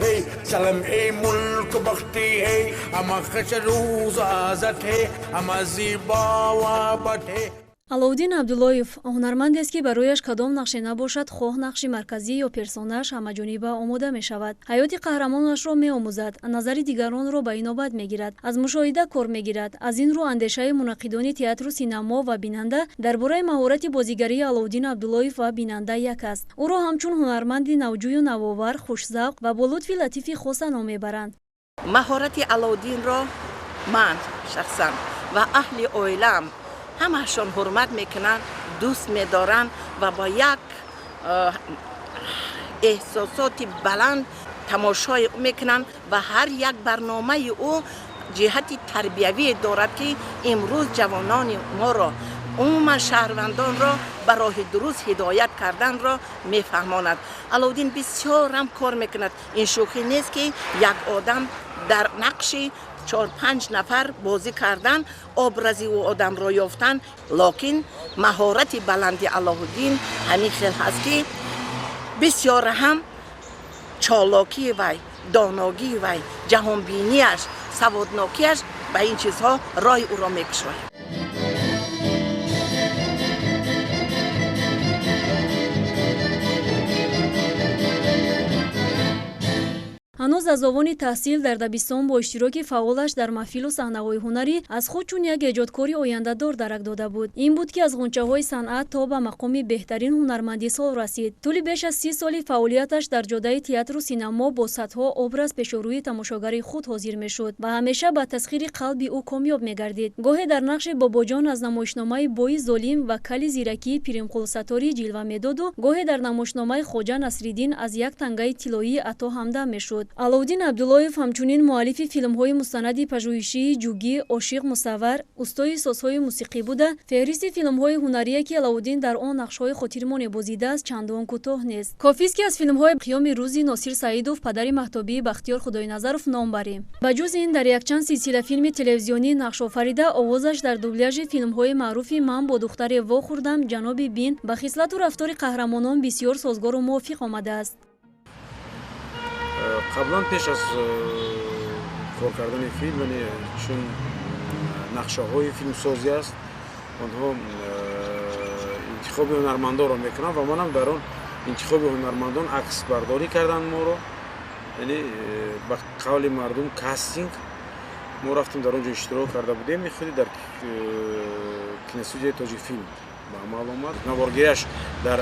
है सलम ए मुल्क बख्ती है अमा खशरूज आजत है अमा जीबा वाबत है. Аловуддин Абдуллоев ҳунармандест, ки барояш кадом нақше набошад, хоҳ нақши марказӣ ё персонаж, ҳамаҷониба омода мешавад. Ҳаёти қаҳрамонашро меомӯзад, назари дигаронро ба инобат мегирад, аз мушоҳида кор мегирад. Аз ин рӯ андешаи мунаққидони театру синамо ва бинанда дар бораи маҳорати бозигарии Аловуддин Абдуллоев ва бинанда як аст. Ӯро ҳамчун ҳунарманди навҷӯю навовар, хушзавқ ва бо лутфи латифи хоса ном мебаранд. Маҳорати Алоуддинро ман шахсан ва аҳли оилаам ҳамаашон ҳурмат мекунанд, дӯст медоранд ва бо як эҳсосоти баланд тамошои ӯ мекунанд ва ҳар як барномаи ӯ ҷиҳати тарбиявие дорад, ки имрӯз ҷавонони моро, умуман шаҳрвандонро ба роҳи дуруст ҳидоят карданро мефаҳмонад. Алоуддин бисёрам кор мекунад. Ин шӯхӣ нест, ки як одам дар нақши чор-панҷ нафар бозӣ кардан, образи ӯ одамро ёфтан. Локин маҳорати баланди Алоуддин ҳамин хел ҳаст, ки бисёр ҳам чолокии вай, доногии вай, ҷаҳонбинияш, саводнокияш ба ин чизҳо роҳи ӯро мекушояд. Ҳанӯз аз овони таҳсил дар дабистон бо иштироки фаъолаш дар маҳфилу саҳнаҳои ҳунарӣ аз худ чун як эҷодкори ояндадор дарак дода буд. Ин буд, ки аз ғунчаҳои санъат то ба мақоми беҳтарин ҳунарманди сол расид. Тӯли беш аз 30 соли фаъолияташ дар ҷодаи театру синамо бо садҳо образ пешорӯи тамошогари худ ҳозир мешуд ва ҳамеша ба тасхири қалби ӯ комёб мегардид. Гоҳе дар нақши Бобоҷон аз намоишномаи Бои золим ва кали зиракии Пиримқулсаторӣ ҷилва медоду, гоҳе дар намоишномаи Хоҷа Насриддин аз як тангаи тиллоии Ато ҳамдам мешуд. Аловуддин Абдуллоев ҳамчунин муаллифи филмҳои мустанади пажӯҳишии Ҷугӣ, Ошиқ мусаввар, устои созҳои мусиқӣ буда, феҳристи филмҳои ҳунарие, ки Аловуддин дар он нақшҳои хотирмоне бозидааст, чандон кӯтоҳ нест. Кофист, ки аз филмҳои Қиёми рӯзи Носир Саидов, Падари Маҳтобии Бахтиёр Худойназаров ном барем. Ба ҷуз ин, дар якчанд силсила филми телевизионӣ нақшофарида, овозаш дар дубляжи филмҳои маъруфи Ман бо духтаре вохӯрдам, Ҷаноби Бин ба хислату рафтори қаҳрамонон бисёр созгору мувофиқ омадааст. Қаблан, пеш аз кор кардани филм, яъне чун нақшаҳои филмсозӣ аст, онҳо интихоби ҳунармандонро мекунанд ва манам дар он интихоби ҳунармандон аксбардорӣ карданд моро, яъне ба қавли мардум кастинг. Мо рафтем, дар он ҷо иштирок карда будем. Худи дар киностудияи Тоҷикфилм ба амал омад. Наворгирияш дар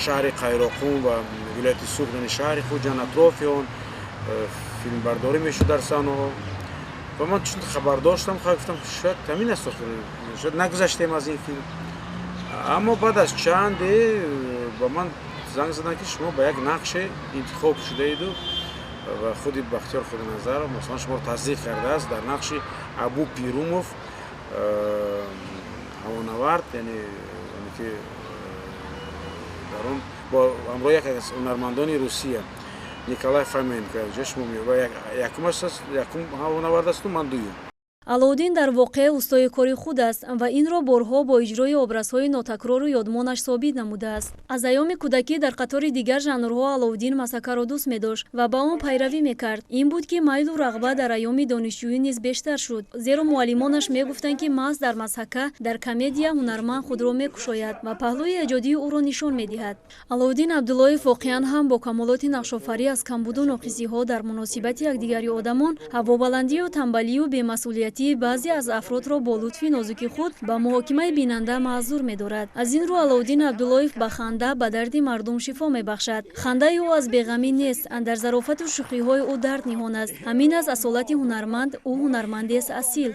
шаҳри Қайроқум ва вилояти Суғд, яъне шаҳри Хуҷанд, атрофи он филмбардорӣ мешуд дар саҳнаҳо. Ва ман чун хабар доштам, гуфтам, шояд ҳамин аст, шояд нагузаштем аз ин филм. Аммо баъд аз чанде ба ман занг заданд, ки шумо ба як нақше интихоб шудаеду ва худи Бахтиёр Худоназаров, масалан, шуморо тасдиқ кардааст дар нақши Абу Пирумов, ҳавонавард, яъне ки дар он бо ҳамроҳи яке аз ҳунармандони Русия, Николай Фоменко, ҷо шумо якум якум ҳавонавард асту ман дуюм. Алоуддин дар воқеъ устои кори худ аст ва инро борҳо бо иҷрои образҳои нотакрору ёдмонаш собит намудааст. Аз айёми кӯдакӣ дар қатори дигар жанрҳо Алоуддин мазҳакаро дӯст медошт ва ба он пайравӣ мекард. Ин буд, ки майлу рағбат дар айёми донишҷӯӣ низ бештар шуд, зеро муаллимонаш мегуфтанд, ки маҳз дар мазҳака, дар комедия ҳунарманд худро мекушояд ва паҳлӯи эҷодии ӯро нишон медиҳад. Алоуддин Абдуллоев воқеан ҳам бо камолоти нақшофарӣ аз камбуду ноқисиҳо дар муносибати якдигари одамон, ҳавобаландию тамбалию бемасъулиятии баъзе аз афродро бо лутфи нозуки худ ба муҳокимаи бинанда маъзур медорад. Аз ин рӯ Алоуддин Абдуллоев ба ханда ба дарди мардум шифо мебахшад. Хандаи ӯ аз беғамӣ нест, дар зарофату шӯхиҳои ӯ дард ниҳон аст. Ҳамин аст асолати ҳунарманд. Ӯ ҳунармандест асил.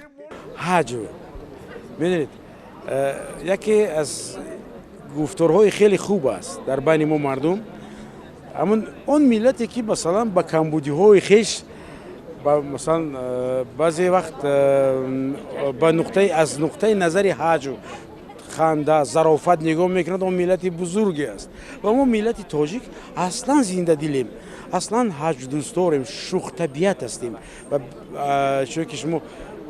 Ҳаҷв, медонед, яке аз гуфторҳои хеле хуб аст дар байни мо мардум. Ҳамон он миллате, ки, масалан, ба камбудиҳои хеш, масалан, баъзе вақт ба нуқтаи аз нуқтаи назари ҳаҷв, ханда, зарофат нигоҳ мекунад, он миллати бузурге аст. Ва мо, миллати тоҷик, аслан зиндадилем, аслан ҳаҷвдӯстдорем, шӯхтабиат ҳастем. Ва чунки ки шумо,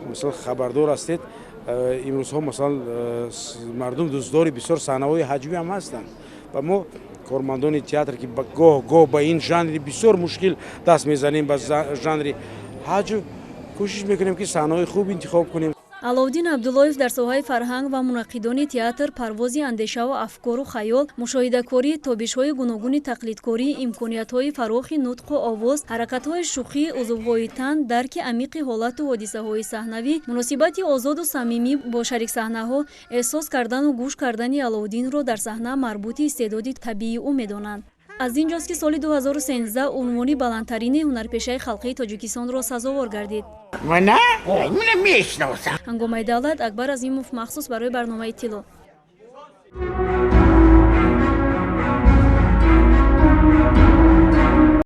масалан, хабардор ҳастед, имрӯзҳо, масалан, мардум дӯстдори бисёр саҳнаҳои ҳаҷвӣ ҳам ҳастанд. Ва мо, кормандони театр, ки гоҳ гоҳ ба ин жанри бисёр мушкил даст мезанем, ба жанри ҳаҷв, кӯшиш мекунем, ки саҳнаҳои хуб интихоб кунем. Аловуддин Абдуллоев дар соҳаи фарҳанг ва мунаққидони театр парвози андешаву афкору хаёл, мушоҳидакорӣ, тобишҳои гуногуни тақлидкорӣ, имкониятҳои фарохи нутқу овоз, ҳаракатҳои шӯхӣ, узвҳои тан, дарки амиқи ҳолату ҳодисаҳои саҳнавӣ, муносибати озоду самимӣ бо шариксаҳнаҳо, эҳсос кардану гӯш кардани Аловуддинро дар саҳна марбути истеъдоди табиии ӯ медонанд. Аз ин ҷост, ки соли 2013 унвони баландтарини ҳунарпешаи халқии Тоҷикистонро сазовор гардид. Ҳангомаи Давлат, Акбар Азимов, махсус барои барномаи Тилло.